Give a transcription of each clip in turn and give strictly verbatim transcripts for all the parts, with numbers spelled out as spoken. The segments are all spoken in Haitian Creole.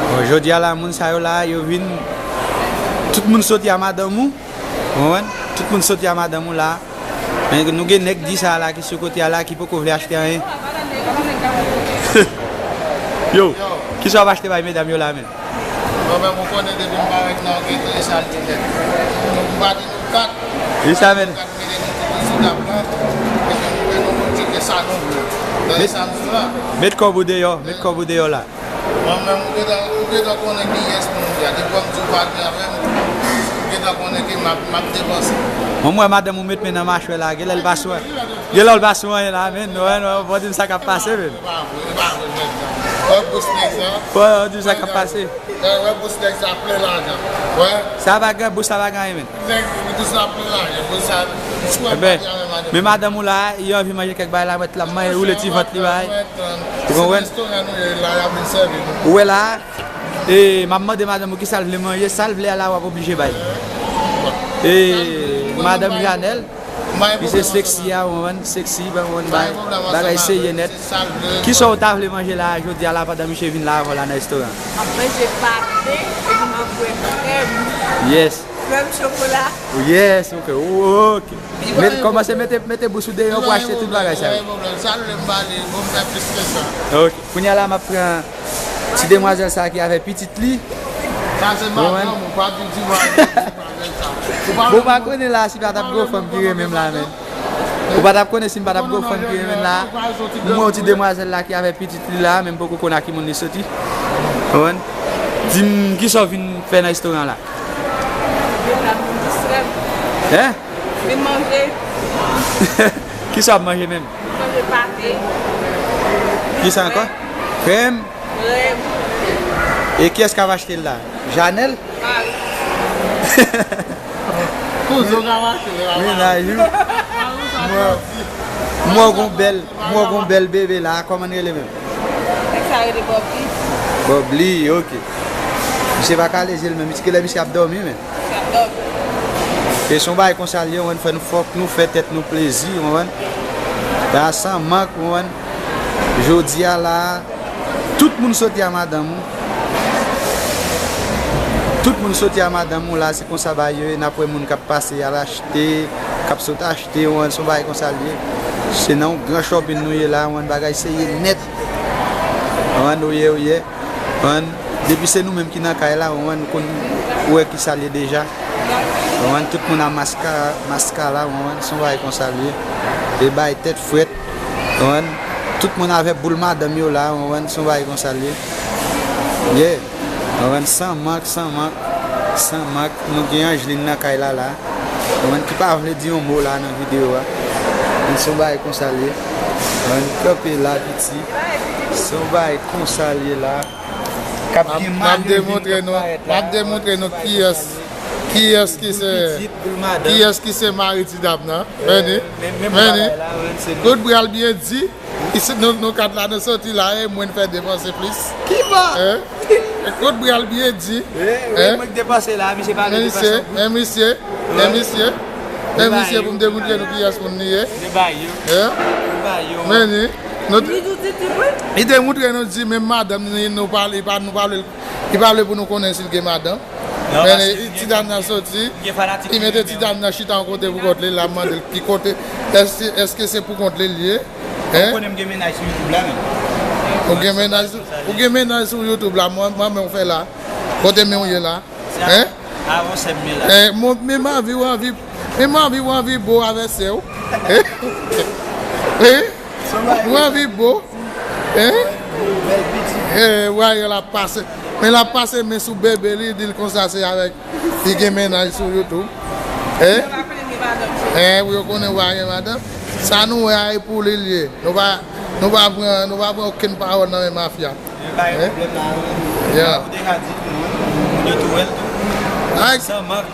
Bon, jodi a la, moun sa yo la, yo vin. Tout moun soti a madanm ou. Ou konprann? Tout moun soti a madanm ou la. Men nou gen nèg di sa la ki sou kote a la ki poko vle achte anyen. Yo, kisa w ap achte bay medam yo la menm? Mwen menm, ou konnen depi m parèt nan ghetto, e sa l di nèt. Nou pa di nou kat. Wi, sa menm. Kat mele nou tout sou tab la. Epi nou fè nou moun tcheke sa nou vle. Tande sa m di la. Met kòb ou deyò, met kòb ou deyò la. Mwen menm, ou gentan, ou gentan konnen kiyès moun m ye a. Depi w ap di w pa gen avè m, ou gentan konnen ke m ap, m ap depanse. Mwen, m wè madanm ou met men nan machwè la, genlè l pa sou, genlè l pa sou anyen la, men, wè, wè, w di m sa k ap pase, men. E pa vre, e pa vre, jèn sa. Wè, bous nèg sa. Wè, w di m sa k ap pase. Wè, wè, bous nèg sa plen lajan. Wè. Sa pa gen, bous la pa gen anyen, men. Nèg, bous la plen lajan, bous sa, sou wè pa gen anyen, madanm. Men madanm ou la, li anvi manje kèk bagay la, mèt la, manje, woule ti vant li, bay. Ou konprann? Se restoran nou ye la, y ap vin sèvi nou. Ou wè la, e, m ap mande madanm ou kisa l vle manje, sa l vle a la, w ap oblije bay. E, madanm Janèl, ki se seksi a, ou konprann, seksi, ban mwen bay, bagay serye nèt. Kisa w ta vle manje la, jodi a la, pandan misye vin la avè w la nan restoran? M ap manje pate, epi m ap bwè krèm. Yes. Krèm chokola. Yes, ok, ok. Met, kòmanse mete, mete bous ou deyò pou achte tout bagay sa yo. Sa l vle m ba li, bon, m fè plis ke sa. Ok. Kounye a la, m ap pran ti demwazèl sa ki avè pitit li. Sa se madanm ou, pa di demwazèl, demwazèl sa. Ou pa... Bon, ou pa konnen la si pa t ap gen yon fanm ki renmen m la, men. Ou pa t ap konnen si m pa t ap gen yon fanm ki renmen m la. M wè yon ti demwazèl la ki avè pitit li la, men m poko konn a ki moun li soti. Konprann? Di m, kisa w vin fè nan restoran la? Vin la pou m distrè m. Hein? Vin manje. Kisa w ap manje menm? Manje pate. Kisa ankò? Krèm. Krèm. E kiyès k ap achte l la? Janèl? Mari. Kouzen w ka mache, mennaj ou. Mwen, mwen gon bèl, mwen gon bèl bebe la, kòman l rele menm? Nèg sa rele Bobli. Bobli, ok. Misye pa kale je l menm, misye lè misye ap dòmi menm. Misye ap dòmi. E se yon bagay konsa l ye, w konprann, fè nou, fòk nou fè tèt nou plezi, w konprann. Sa san mank, w konprann. Jodi a la, tout moun soti a madanm ou. Tout moun soti a madanm ou la, se konsa bagay yo ye, n ap wè moun k ap pase, y al achte, k ap sot achte, w konprann, se yon bagay konsa l ye. Se nan yon gran shopping nou ye la, w konprann, bagay serye nèt. W konprann, ou ye, ou ye. W konprann, depi se nou menm ki nan kay la, w konprann, ou konn, ou wè kisa l ye deja. W konprann, tout moun a maska, maskara, w konprann, se yon bagay konsa l ye. E bay tèt frèt. Konprann? Tout moun avè boul madanm yo la, konprann? Se yon bagay konsa l ye. Yeah. Konprann? San mank, san mank, san mank. Nou gen Angeline nan kay la la. Konprann? Ki pa vle di yon mo la nan videyo a. Men se yon bagay konsa l ye. Konprann? Kanpe la, piti. Se yon bagay konsa l ye la. K ap gen malere vin k ap parèt la. M ap demontre nou kiyès, kiyès ki se, kiyès ki se mari ti dam nan. Vini, vini. Kout bra l byen di. Isit nou, nou kat la, nou soti la, e mwen fè depanse plis. Ki bò? Hein? Kout bra l byen di. Hein? Mwen k depanse la, misye pa vle depanse. Men misye, men misye, men misye pou m demontre nou kiyès moun li ye. Hein? Men li, nou, li demontre nou di menm madanm li, nou pa, li pa, nou pa vle, li pa vle pou nou konnen si l gen madanm. Men ti dam nan soti, li mete ti dam nan chita yon kote pou kont li, l ap mande l ki kote, èske, èske se pou kont li l ye? Hein? Ou konnen m gen mennaj sou YouTube la, men. Ou gen mennaj sou, ou gen mennaj sou YouTube la, mwen, mwen menm ou fè la. Kote men w ye la? Hein? Avan sè m ye la. Eh, mon, men m anvi w anvi, men m anvi w anvi bo avè sè w. Hein? Hein? Ou anvi bo? Hein? Eh, w a wè l ap pase. Men l ap pase men sou bebe li, di l konsa se avèk li gen mennaj sou YouTube. Hein? Hein, pou yo konnen w pa gen madanm. Sa nou wè a, e pou li l ye. Nou pa, nou pa pran, nou pa pran okenn pawòl nan men mafya. Li pa gen pwoblèm la, wi. Yeah. Ou deja di, moun yo tou wè l tou. San mank.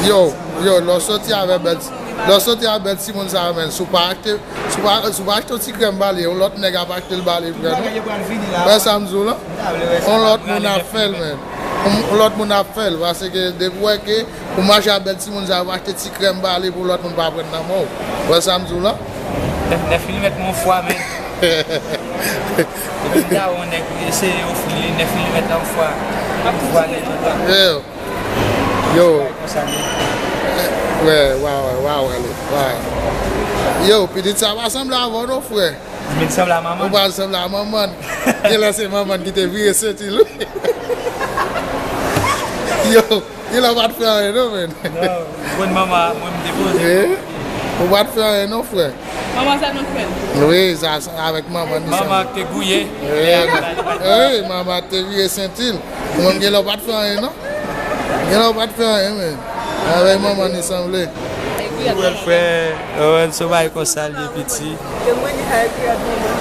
Yo, yo, lè w soti avè bèl, lè w soti avè bèl timoun sa yo, menn, si w pa achte, si w pa, si w pa achte yon ti krèm ba li, yon lòt nèg ap achte l ba li, frè nou. Wè sa m di w la? Yon lòt moun ap fè l, menn. yon lòt moun ap fè l, paske depi w wè ke ou mache ak bèl timoun sa yo, achte ti krèm ba li pou lòt moun pa pran nan men w. Ou wè sa m di w la? Nèf milimèt yon fwa, men. Epi dawon nèg eseye ofri li nèf milimèt la yon fwa. Vwale tout la. Yeah. Yo. Konsa li. Wè, wè, wè, wè, wè, wè. Yo, pitit sa pa sanble avè w non, frè. Men sanble a manman. Ou pa sanble a manman. Genlè se manman ki te vire senti l. Yo, genlè w pa t fè anyen non, men. Non, bon manman, mwen m te poze. Eh? Ou pa t fè anyen non, frè. Manman sa nou fè. Wi, sa se avèk manman ni sanble. Manman te gouye. Wi, manman te vire senti l. Ou menm genlè w pa t fè anyen non. Genlè w pa t fè anyen, men. Avèk manman ni sanble. Bèl frè, Lorenzo bay konsa li piti. Yo mwen ni sa epi ap manman.